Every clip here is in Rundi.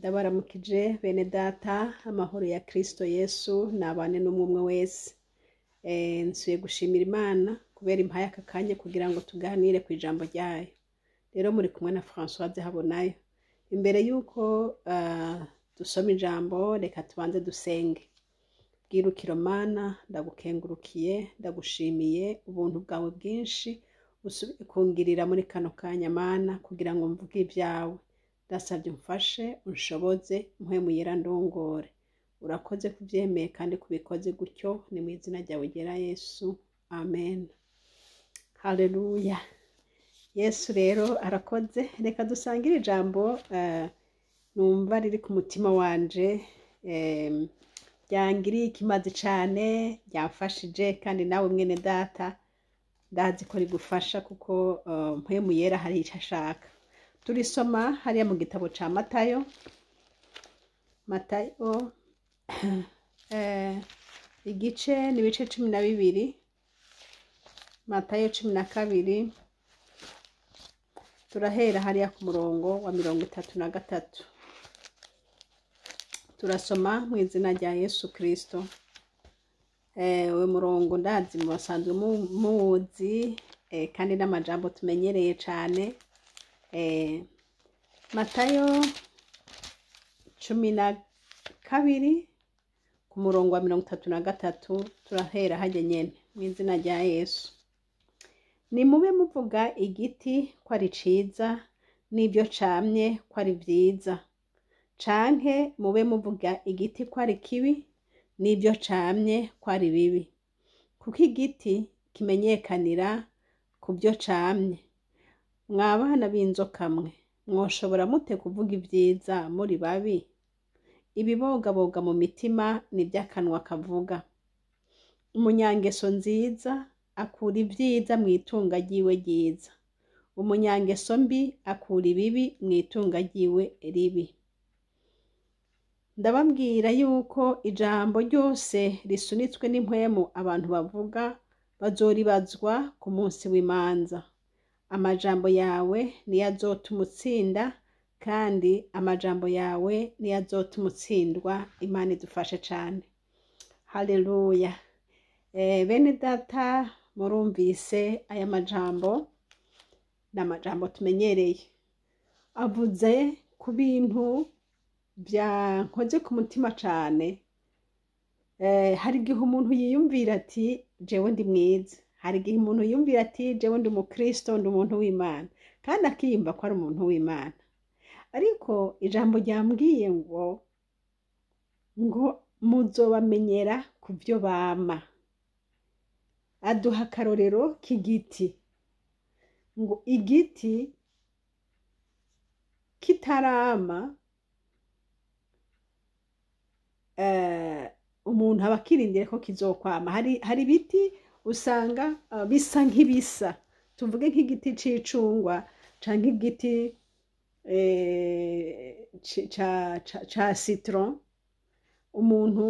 Ndabaramukije bene data, amahoro ya Kristo Yesu nabane n'umwe wese. Nsuye gushimira Imana kubera impaye aka kanya kugira ngo tuganire ku ijambo ryayo. Rero muri kumwe na Françoise Habonayo. Imbere y'uko dusoma ijambo, reka tubanze dusenge. Bwirukiro Mana, ndagukengurukiye, ndagushimiye ubuntu bwawe bwinshi usubiye kungirira muri kano kanya Mana, kugira ngo mvuge ibyawe. Ndasabye umfashe, unshoboze, mpwemu yera ndongore. Urakoze kubyemeye kandi kubikoze gutyo, ni mu izina ryawe ryera Yesu, amen. Haleluya. Yesu rero arakoze. Reka dusangire ijambo numva riri ku mutima wanje, ryangiriye ikimazi cane, ryamfashije, kandi nawe mwene data ndazi ko rigufasha kuko mpwemu yera hari ico ashaka. Turisoma hariya mu gitabo ca Matayo, Matayo igice n'ibice 12, Matayo 12, turahera hariya ku murongo wa 33. Turasoma mu izina rya Yesu Kristo. Uwo murongo ndazi mubasanzwe muwuzi, kandi n'amajambo tumenyereye cane. Matayo 12 ku murongo wa 33, turahera harya nyene mu izina rya Yesu. Nimube muvuga igiti ko ari ciza, n'ibyo camye ko ari vyiza, canke mube muvuga igiti ko ari kibi, n'ibyo camye ko ari bibi, kuko igiti kimenyekanira ku byo camye. Mwa bana b'inzoka mwe, mwoshobora mute kuvuga ibyiza muri babi? Ibibogaboga mu mitima nibyo akanwa kavuga. Umunyangeso nziza akura ibyiza mu itunga ryiwe ryiza, umunyangeso mbi akura ibibi mu itunga ryiwe ribi. Ndababwira yuko ijambo ryose risunitswe n'impwemu abantu bavuga bazoribazwa ku munsi w'imanza. Amajambo yawe niyo azotuma utsinda, kandi amajambo yawe niyo azotuma utsindwa. Imana idufashe cane. Haleluya. Bene data, murumvise aya majambo, ni amajambo tumenyereye, avuze ku bintu byankoze ku mutima cane. Hari igihe umuntu yiyumvira ati jewe ndi mwiza, hari igihe umuntu yiyumvira ati jewe ndi umukristo, ndi umuntu w'Imana, kandi akiyumva ko ari umuntu w'Imana. Ariko ijambo ryambwiye ngo muzobamenyera ku byo bama. Aduha akarorero k'igiti, ngo igiti kitarama umuntu aba akirindiriye ko kizokwama. Hari ibiti usanga bisa nk'ibisa, tuvuge nk'igiti c'icungwa canke igiti ca citron, umuntu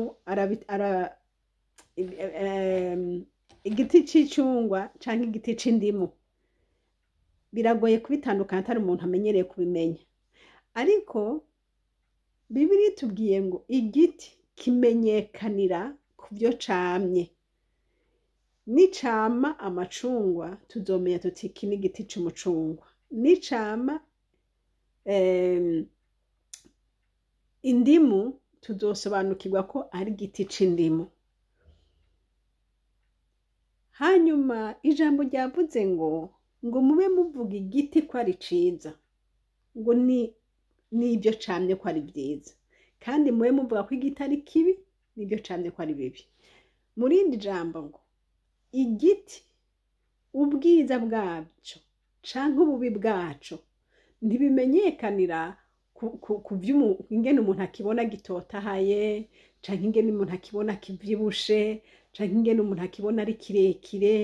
igiti c'icungwa canke igiti c'indimu biragoye kubitandukanya atari umuntu amenyereye kubimenya. Ariko Bibiliya itubwiye ngo igiti kimenyekanira ku byo camye. Nicama amacungwa tuzomenya tuti iki ni igiti c'umucungwa, nicama indimu tuzosobanukirwa ko ari igiti c'indimu. Hanyuma ijambo ryavuze ngo mube muvuga igiti ko ari ciza, ngo n'ibyo camye ko ari vyiza, kandi mube muvuga ko igiti ari kibi n'ibyo camye ko ari bibi. Mu rindi jambo ngo igiti ubwiza bwaco canke ububi bwaco ntibimenyekanira ku ingene umuntu akibona gitotahaye, canke ingene umuntu akibona kivyibushe, canke ingene umuntu akibona ari kirekire.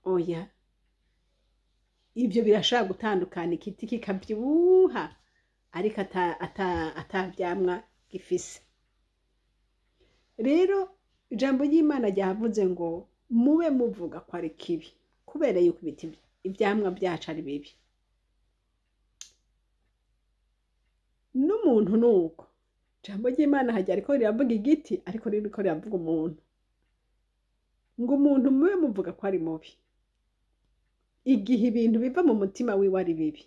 Oya, ivyo birashobora gutandukana, igiti kikavyibuha ariko atavyamwa gifise. Rero ijambo ry'Imana ryavuze ngo mube muvuga ko ari kibi, kubera yuko ibiti ivyamwa vyacu ari bibi. N'umuntu nuko ijambo ry'Imana hajya ariko riravuga igiti, ariko ririko riravuga umuntu. Ngo umuntu mube muvuga ko ari mubi igihe ibintu biva mu mutima wiwe ari bibi.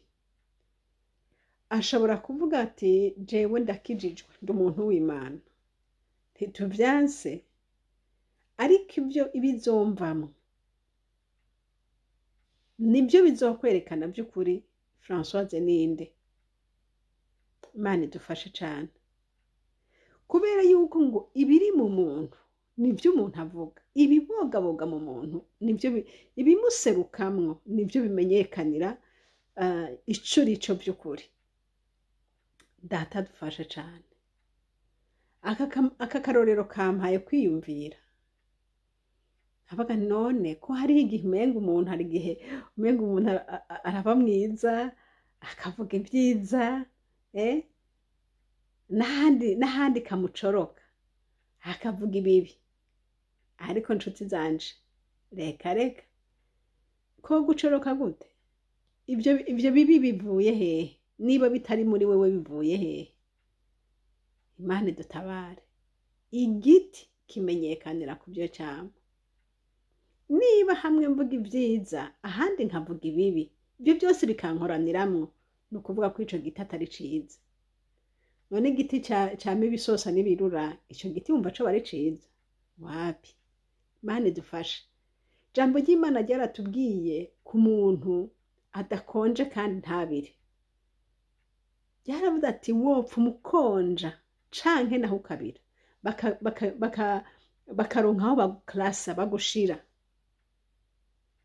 Ashobora kuvuga ati jewe ndakijijwe, ndi umuntu w'Imana, ntituvyanse, ariko ibyo ibizomvamwo nibyo bizokwerekana by'ukuri Françoise ninde. Imana idufashe cane, kubera yuko ngo ibiri mu muntu nibyo umuntu avuga, ibibogaboga mu muntu nibyo ibimuserukamwo nibyo bimenyekanira ico urico by'ukuri. Data dufashe cane. Aka karorero kampaye kwiyumvira. Abaga none ko hari igihe umenga umuntu, hari igihe umenga umuntu araba mwiza akavuga ibyiza, n'ahandi kamucoroka akavuga ibibi. Ariko nshuti zanje, reka reka, ko gucoroka gute? Ibyo bibi bivuye hehe? Niba bitari muri wewe bivuye hehe? Imana idutabare. Igiti kimenyekanira ku byo cyama. Niba hamwe mvuga ibyiza ahandi nkavuga ibibi, ibyo byose bikankoraniramwo, ni ukuvuga ko ico giti atari ciza. None igiti cama ibisosa n'ibirura, ico giti wumva co bari ciza? Wapi. Imana idufashe. Ijambo ry'Imana ryaratubwiye ku muntu adakonje kandi ntabire. Ryaravuze ati wopfa umukonja canke naho ukabira, bakaronka aho baguklasa bagushira.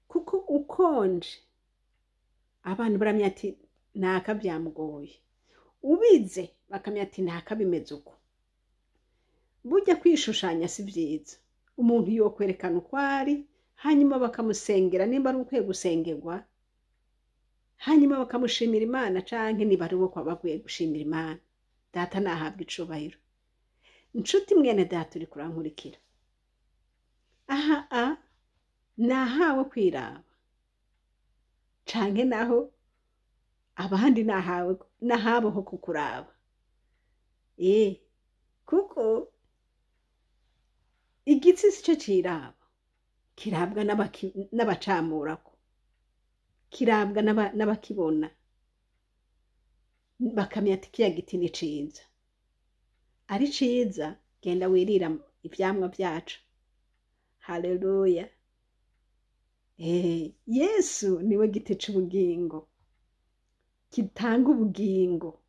Kuko ukonje abantu baramenya ati naka byamugoye, ubize bakamenya ati naka bimeze uko. Burya kwishushanya si vyiza. Umuntu yokwerekana uko ari, hanyuma bakamusengera nimba ari ukwiye gusengerwa, hanyuma bakamushimira Imana, canke niba ari uwo bakwiye gushimira Imana. Data nahabwa icubahiro. Nshuti mwene data uri kurankurikira, aha a nahawe kwiraba, canke naho abandi nahawe nahabo ho kukuraba. Kuko igitsi sico ciraba, kirabwa n'abacamurako, kirabwa n'abakibona, bakamenya ati kiya giti ni ciza. Ari ciza, genda wirira ivyamwa vyacu. Haleluya. Yesu niwe giti c'ubugingo, gitanga ubugingo,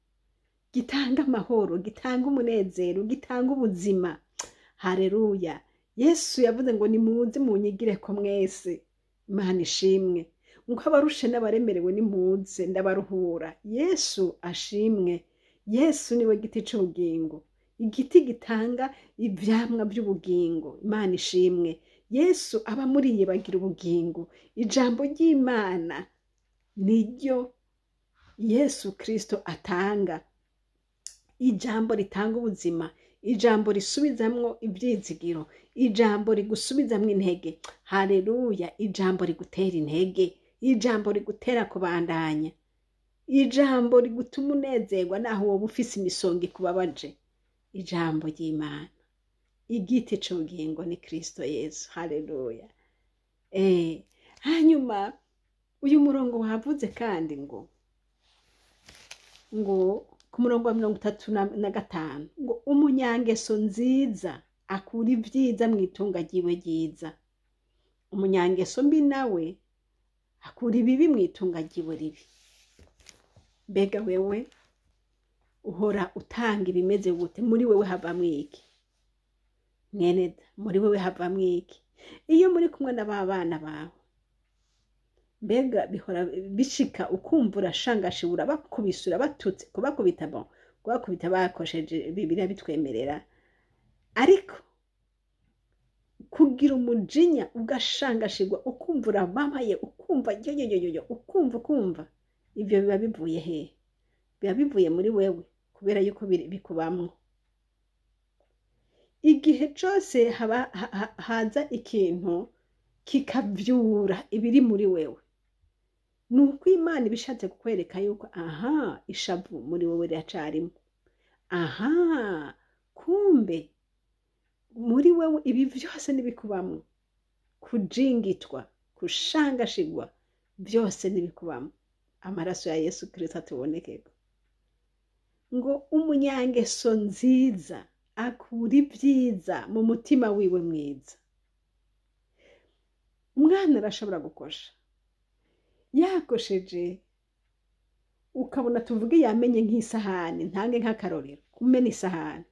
gitanga amahoro, gitanga umunezero, gitanga ubuzima. Haleluya. Yesu yavuze ngo nimuze munyigireko mwese. Imana ishimwe. Nko abarushe n'abaremerewe nimuze ndabaruhura. Yesu ashimwe. Yesu niwe giti c'ubugingo, igiti gitanga ivyamwa by'ubugingo. Imana ishimwe. Yesu aba muriye bagira ubugingo. Ijambo ry'Imana niryo Yesu Kristo atanga, ijambo ritanga ubuzima, ijambo risubizamwo ivyizigiro, ijambo rigusubizamwo intege. Haleluya. Ijambo rigutera intege, ijambo rigutera kubandanya, ijambo rigutuma unezerwa naho woba ufise imisonga ikubabaje. Ijambo ry'Imana, igiti c'ubugingo ni Kristo Yesu. Haleluya. Hanyuma uyu murongo wavuze kandi ngo ku murongo wa 35 ngo umunyangeso nziza akura ibyiza mu itunga ryiwe ryiza, umunyangeso mbi nawe akura ibibi mu itunga ryiwe ribi. Mbega wewe uhora utanga ibimeze gute? Muri wewe havamwo iki? Mwene da, muri wewe havamwo iki? Iyo muri kumwe na ba bana bawe, mbega bihora bishika ukumva urashangashiwe, bakubisura batutse, kubakubita bon, kubakubita bakosheje, Bibiliya bitwemerera, ariko kugira umujinya ugashangashirwa, ukumva urababaye, ukumva yoyoyoyo, ukumva ivyo biba bivuye hehe? Biba bivuye muri wewe, kubera yuko bikubamwo. Igihe cose haba haza ikintu kikavyura ibiri muri wewe, nuko Imana ibishatse kukwereka yuko aha ishavu muri wewe riracarimo, Aha, kumbe muri wewe ibi vyose nibikubamwo, kujingitwa, kushangashigwa, byose nibikubamwo. Amaraso ya Yesu Kristo atubonekeko. Ngo umunyangeso nziza akura ibyiza mu mutima wiwe mwiza. Umwana arashobora gukosha, yakosheje ukabona, tuvuge yamenye nk'isahani, ntange nk'akarorero, kumena isahani,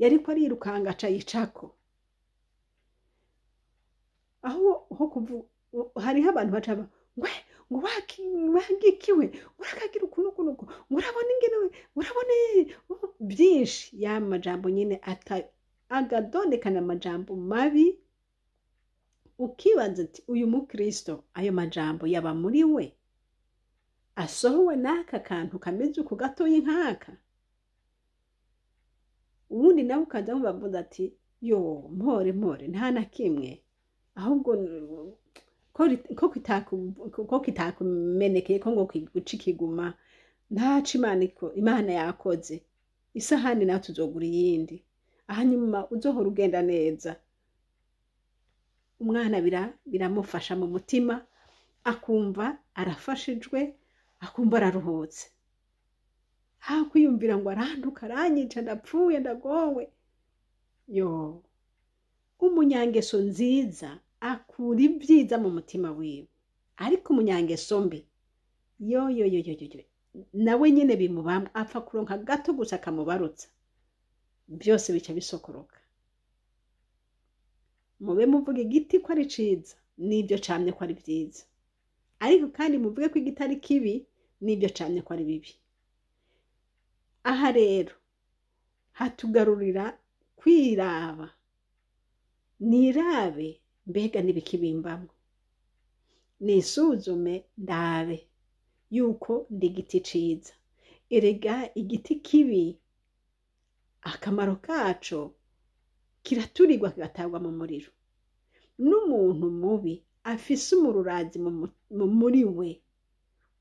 yariko arirukanga aca yicako. Aho ho hariho abantu baca ngwe ngo wagikiwe, urakagira uku n'uku n'uku, ngo urabona ingene we, urabona byinshi, ya majambo nyine agadondekana amajambo mabi. Ukibaza ati uyu mukristo ayo majambo yaba muri we asohowe n'aka kantu kameze uku gatoyi nk'aka? Ubundi nawe ukaza bavuga ati yo mpore mpore, nta na kimwe, ahubwo ko kitakumenekeye, ko ngo guca ikiguma, ntaco Imana yakoze, isahani nawe tuzogura iyindi, hanyuma uzohora ugenda neza. Umwana biramufasha mu mutima, akumva arafashijwe, akumva araruhutse. Ha kwiyumvira ngo aranduka, aranyica, ndapfuye, ndagowe. Yo, umunyangeso nziza akura ibyiza mu mutima wiwe, ariko umunyangeso mbi yo yo yo yo yo, nawe nyine bimubamwo, apfa kuronka gato gusa akamubarutsa, byose bica bisokoroka. Mube muvuga igiti ko ari ciza n'ibyo camye ko ari vyiza, ariko kandi muvuge ko igiti ari kibi n'ibyo camye ko ari bibi. Aha rero hatugarurira kwiraba, nirabe mbega n'ibikibimbamwo, nisuzume ndabe yuko ndi igiti ciza. Erega igiti kibi akamaro kaco kiraturirwa kigatabwa mu muriro. N'umuntu mubi afise umururazi muri we,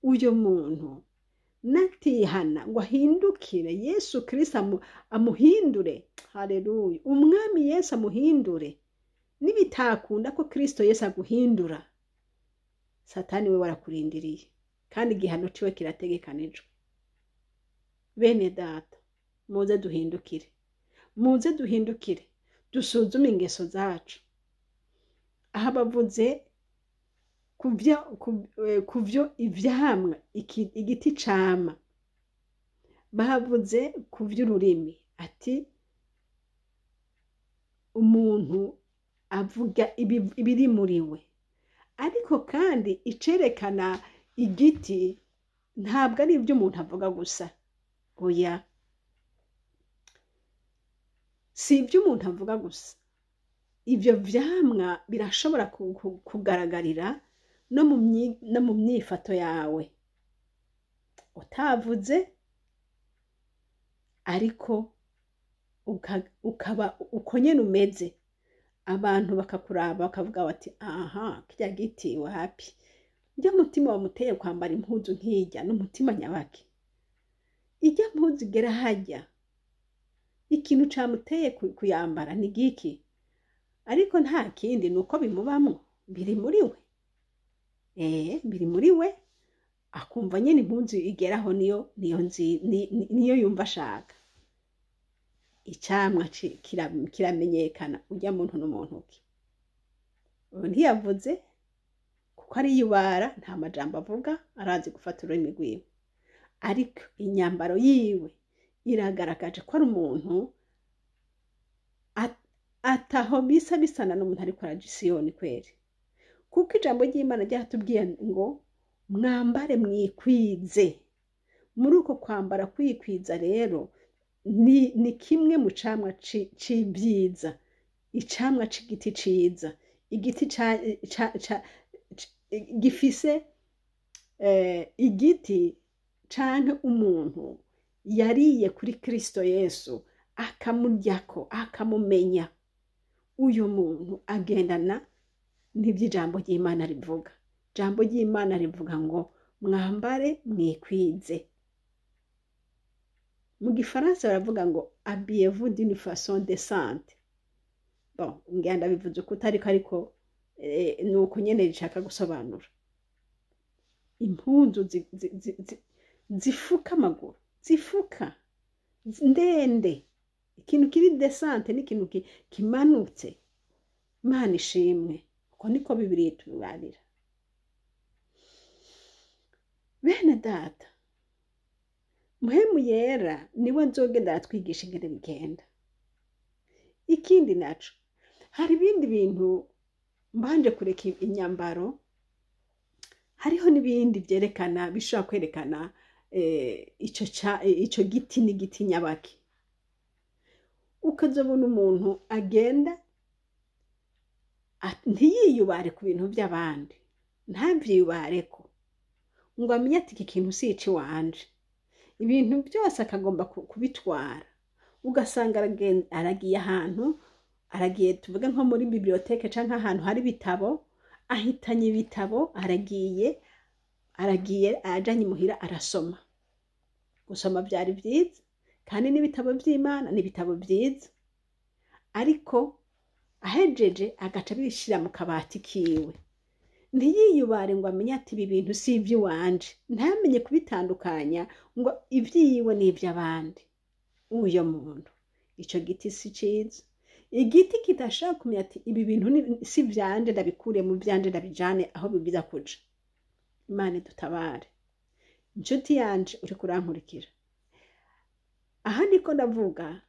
uyo muntu natihana ngo ahindukire Yesu Kristo amuhindure, haleluya, umwami Yesu amuhindure. Nibitakunda ko Kristo Yesu aguhindura, Satani we warakurindiriye, kandi igihano ciwe kirategekanijwe. Bene data, muze duhindukire, muze duhindukire, dusuzume ingeso zacu. Aha bavuze kuvyo ivyamwa igiti cama, bavuze kuvy'ururimi, ati umuntu avuga ibiri muri we. Ariko kandi icerekana igiti ntabwo ari ibyo umuntu avuga gusa, oya, si ibyo umuntu avuga gusa. Ibyo vyamwa birashobora kugaragarira no mu myifato yawe, utavuze ariko ukaba uko nyene umeze, abantu bakakuraba bakavuga bati aha, kirya giti wapi, urya mutima wamuteye kwambara impuzu nk'irya n'umutima nyabaki, irya mpuzu igera harya, ikintu camuteye kuyambara ni giki? Ariko nta kindi, nuko bimubamwo, biri muri we. Biri muri we, akumva nyene impuzu igeraho niyo yumva ashaka. Icamwa kiramenyekana urya muntu n'umuntu ki. Ubu ntiyavuze kuko ariyubara, nta majambo avuga, arazi gufata ururimi rwiwe, ariko inyambaro yiwe iragaragaje ko ari umuntu ataho bisa bisana n'umuntu ariko araja i Siyoni kweri. Kuko ijambo ry'Imana ryaratubwiye ngo mwambare mwikwize. Muri uko kwambara kwikwiza rero ni kimwe mu camwa c'ibyiza, icamwa c'igiti ciza, igiti gifise igiti canke umuntu yariye kuri Kristo Yesu akamuryako akamumenya, uyu muntu agendana n'ivy'ijambo ry'Imana rivuga. Ijambo ry'Imana rivuga ngo mwambare mwikwize. Mu gifaransa baravuga ngo "Habillez-vous d'une façon décente." Bon, ngira ndabivuze uko utariko, ariko ni uko nyene rishaka gusobanura impuzu zifuka amaguru, zifuka, ndende. Ikintu kiri décente ni ikintu kimanutse. Imana ishimwe, uko niko Bibiliya itubarira. Bene data, Muhemu Yera niwe nzogenda aratwigisha ingene bigenda. Ikindi naco, hari ibindi bintu mbanje kureka inyambaro, hariho n'ibindi vyerekana, bishobora kwerekana ico giti n'igiti nyabaki. Ukazobona umuntu agenda ntiyiyubare ku bintu by'abandi, ntavyiyubareko ngo amenye ati iki kintu si iciwanje. Ibintu byose akagomba kubitwara. Ugasanga aragiye ahantu, aragiye tuvuge nko muri bibliothèque canke ahantu hari ibitabo, ahitanye ibitabo, aragiye ajanye imuhira, arasoma. Gusoma vyari vyiza, kandi n'ibitabo vy'Imana ni ibitabo vyiza, ariko ahejeje agaca abishira mu kabati kiwe, ntiyiyubare ngo amenye ati ibi bintu si ivy'iwanje, ntamenye kubitandukanya ngo ivyiwe n'ivy'abandi. Uyo muntu, ico giti si ciza. Igiti kidashaka kumenya ati ibi bintu si vyanje, ndabikure mu vyanje, ndabijane aho bibwiza kuja. Imana idutabare. Inshuti yanje uriko urankurikira, aha niko ndavuga,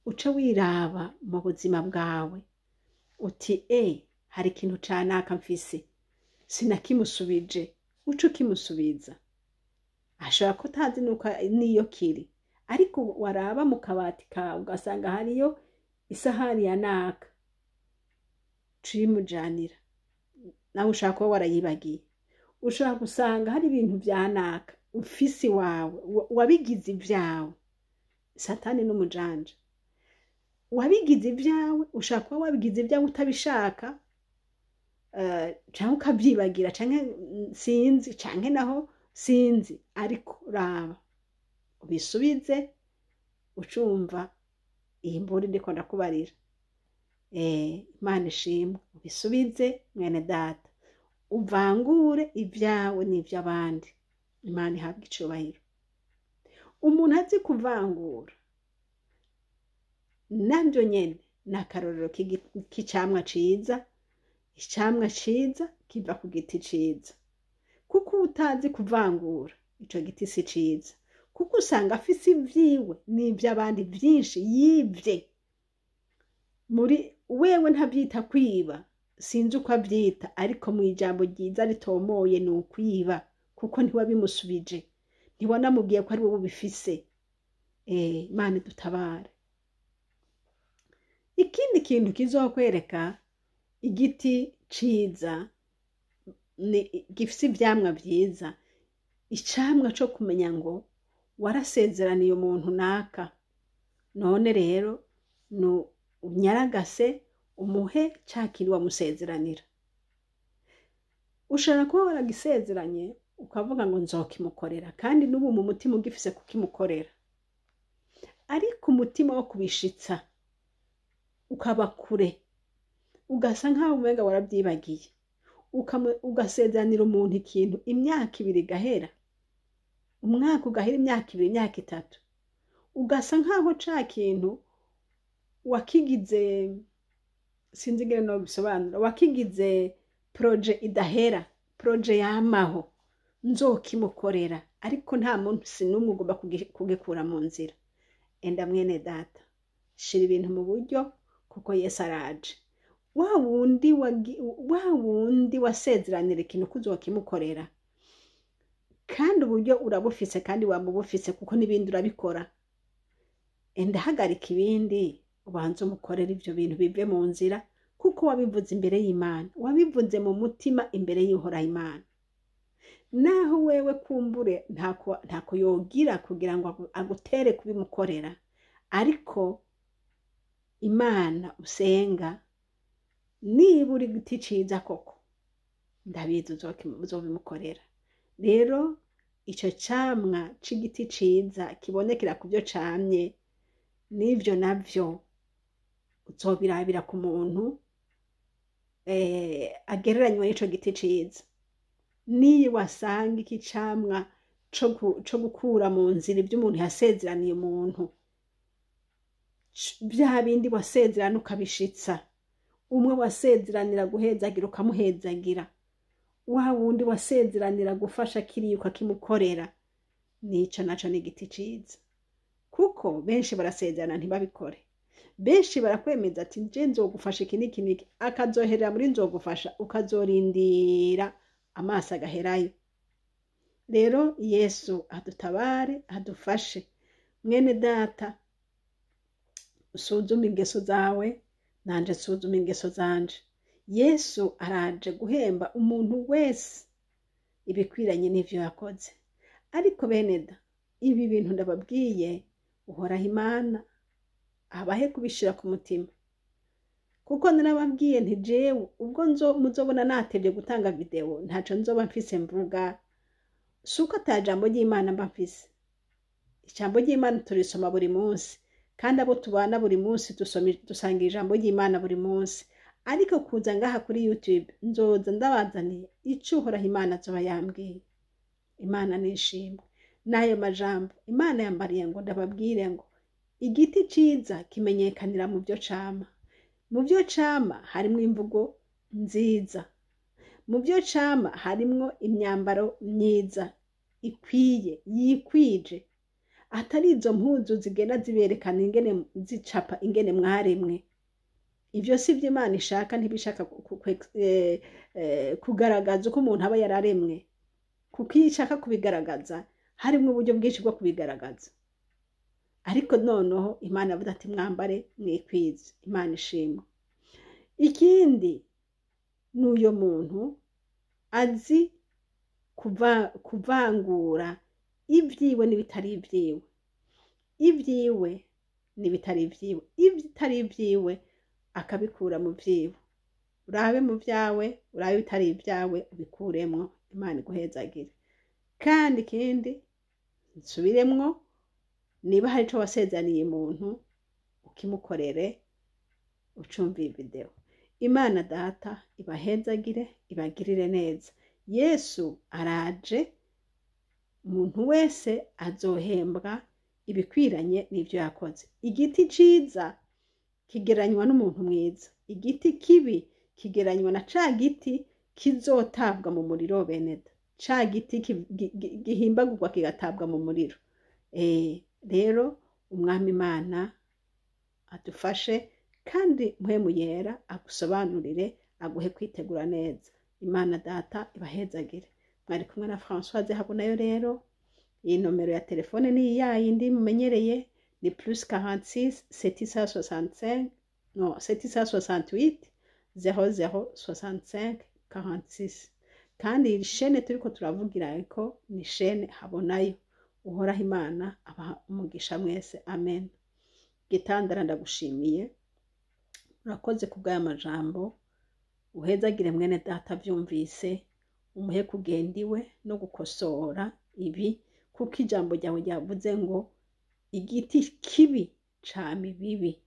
uce wiraba mu buzima bwawe uti hari ikintu canaka mfise sinakimusubije. Uce ukimusubiza. Ashobora kutazi nuko niyo kiri, ariko waraba mu kabati kawe ugasanga hariyo isahani ya naka, uciyimujanira. Nawe ushobora kuba warayibagiye. Ushobora gusanga hari ibintu vya naka ufise iwawe, wabigize ivyawe. Satani n'umujanja. Wabigize ibyawe, ushobora kuba wabigize ibyawe utabishaka, canke ukavyibagira, canke sinzi, canke naho sinzi, ariko raba ubisubize. Ucumva iyi mburi ndiko ndakubarira. Imana ishimwe. Ubisubize, mwene data, uvangure ibyawe n'ivy'abandi. Imana ihabwe icubahiro. Umuntu azi kuvangura navyo nyene ni akarorero k'icamwa ciza. Icamwa ciza kiva ku giti ciza, kuko utazi kuvangura, ico giti si ciza, kuko usanga afise ivyiwe n'ivy'abandi vyinshi yivye. Muri wewe ntavyita kwiba, sinzi uko avyita, ariko mu ijambo ryiza ritomoye ni ukwiba, kuko ntiwabimusubije, ntiwanamubwiye ko ari wowe ubifise. Imana idutabare. Ikindi kintu kizokwereka igiti ciza ni gifise ivyamwa vyiza, icamwa co kumenya ngo warasezeraniye umuntu naka, none rero nu unyaragase umuhe ca kintu wamusezeranira. Ushobora kuba waragisezeranye ukavuga ngo nzokimukorera, kandi n'ubu mu mutima ugifise kukimukorera, ariko umutima wo kubishitsa ukaba kure, ugasa nkaho umenga warabyibagiye. Ugasezeranira umuntu ikintu, imyaka 2 igahera, umwaka ugahera, imyaka 2, imyaka 3, ugasa nkaho ca kintu wakigize, sinzi ingene nobisobanura, wakigize projet idahera, projet yamaho, nzokimukorera, ariko nta muntu si n'umwe ugomba kugikura mu nzira. Enda mwene data, shira ibintu mu buryo, kuko Yesu araje. Wa wundi wasezeranira ikintu ko uzokimukorera, kandi uburyo urabufise, kandi waba ubufise, kuko n'ibindi urabikora, enda hagarika ibindi, ubanze umukorere ivyo bintu bive mu nzira, kuko wabivuze imbere y'Imana, wabivuze mu mutima imbere y'Uhoraho Imana. Naho wewe kumbure ntako yogira kugira ngo agutere kubimukorera, ariko Imana usenga, niba uri giti ciza koko, ndabizi uzobimukorera. Rero Ico camwa c'igiti ciza kibonekera ku byo camye, n'ivyo navyo uzobirabira ku muntu agereranywa n'ico giti ciza. Niyo wasanga iki camwa co gukura mu nzira ivyo umuntu yasezeraniye umuntu, vya bindi wasezerana ukabishitsa, umwe wasezeranira guhezagira ukamuhezagira, wa wundi wasezeranira gufasha kiriya ukakimukorera, nico naco ni igiti ciza. Kuko benshi barasezerana ntibabikore, benshi barakwemeza ati nje nzogufasha iki n'iki n'iki, akazoherera muri nzogufasha, ukazorindira amaso agaherayo. Rero Yesu adutabare, adufashe. Mwene data, usuzume ingeso zawe, nanje nsuzume ingeso zanje. Yesu araje guhemba umuntu wese ibikwiranye n'ivyo yakoze. Ariko bene da, ibi bintu ndababwiye, Uhoraho Imana abahe kubishira ku mutima. Kuko narababwiye nti jewe ubwo muzobona natevye gutanga video, ntaco nzoba mfise mvuga, suko ata jambo ry'Imana mba mfise. Ijambo ry'Imana turisoma buri munsi, kandi abo tubana buri munsi dusanga ijambo ry'Imana buri munsi. Ariko kuza ngaha kuri YouTube nzoza ndabazaniye ico Uhoraho Imana azoba yambwiye. Imana nishimwe. N'ayo majambo Imana yambariye ngo ndababwire ngo igiti ciza kimenyekanira mu byo cama. Mu byo cama harimwo imvugo nziza, mu byo cama harimwo imyambaro myiza ikwiye yikwije, atari izo mpuzu zigenda ziberekana ingene zicapa ingene mwaremwe. Ivyo si vyo Imana ishaka, ntibishaka kugaragaza uko umuntu aba yararemwe, kuko iyo ishaka kubigaragaza harimwo uburyo bwinshi bwo kubigaragaza. Ariko noneho Imana avuga ati mwambare mwikwize. Imana ishimwe. Ikindi n'uyo muntu azi kuvangura ibyiwe n'ibitari ibyiwe, ibyiwe n'ibitari ibyiwe, ibitari ibyiwe akabikura mu vyiwe. Urabe mu vyawe, urabe ibitari ibyawe ubikuremwo. Imana iguhezagire. Kandi ikindi nsubiremwo, niba hari ico wasezeraniye umuntu ukimukorere ucumva iyi video. Imana data ibahezagire, ibagirire neza. Yesu araje, umuntu wese azohembwa ibikwiranye n'ivyo yakoze. Igiti ciza kigereranywa n'umuntu mwiza, igiti kibi kigereranywa na ca giti kizotabwa mu muriro. Beneda, ca giti gihimbagurwa kigatabwa mu muriro. Rero Umwami Imana adufashe, kandi Mpwemu Yera agusobanurire, aguhe kwitegura neza. Imana data ibahezagire. Mwari kumwe na Françoise Habonayo. Rero iyi nomero ya telefone ni ya yindi mumenyereye, ni plus 46 765, no 768 00 65 46. Kandi iyi shene turiko turavugira ariko ni shene Habonayo. Uhoraho Imana abaha umugisha mwese, amen. Gitandara, ndagushimiye, urakoze kubw'aya majambo. Uhezagire mwene data vyumvise, umuhe kugenda iwe no gukosora ibi, kuko ijambo ryawe ryavuze ngo igiti kibi cama ibibi.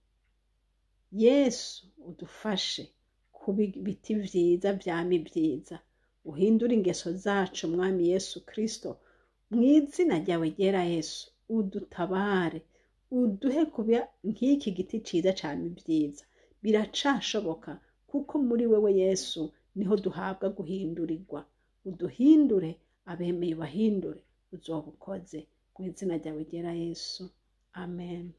Yesu udufashe kuba ibiti vyiza vyama ivyiza, uhindure ingeso zacu Mwami Yesu Kristo, mw'izina ryawe ryera Yesu udutabare, uduhe kuba nk'iki giti ciza cama ivyiza. Biracashoboka, kuko muri wewe Yesu niho duhabwa guhindurirwa. Uduhindure, abemeye ubahindure, uzoba ukoze. Mw'izina ryawe ryera Yesu, amen.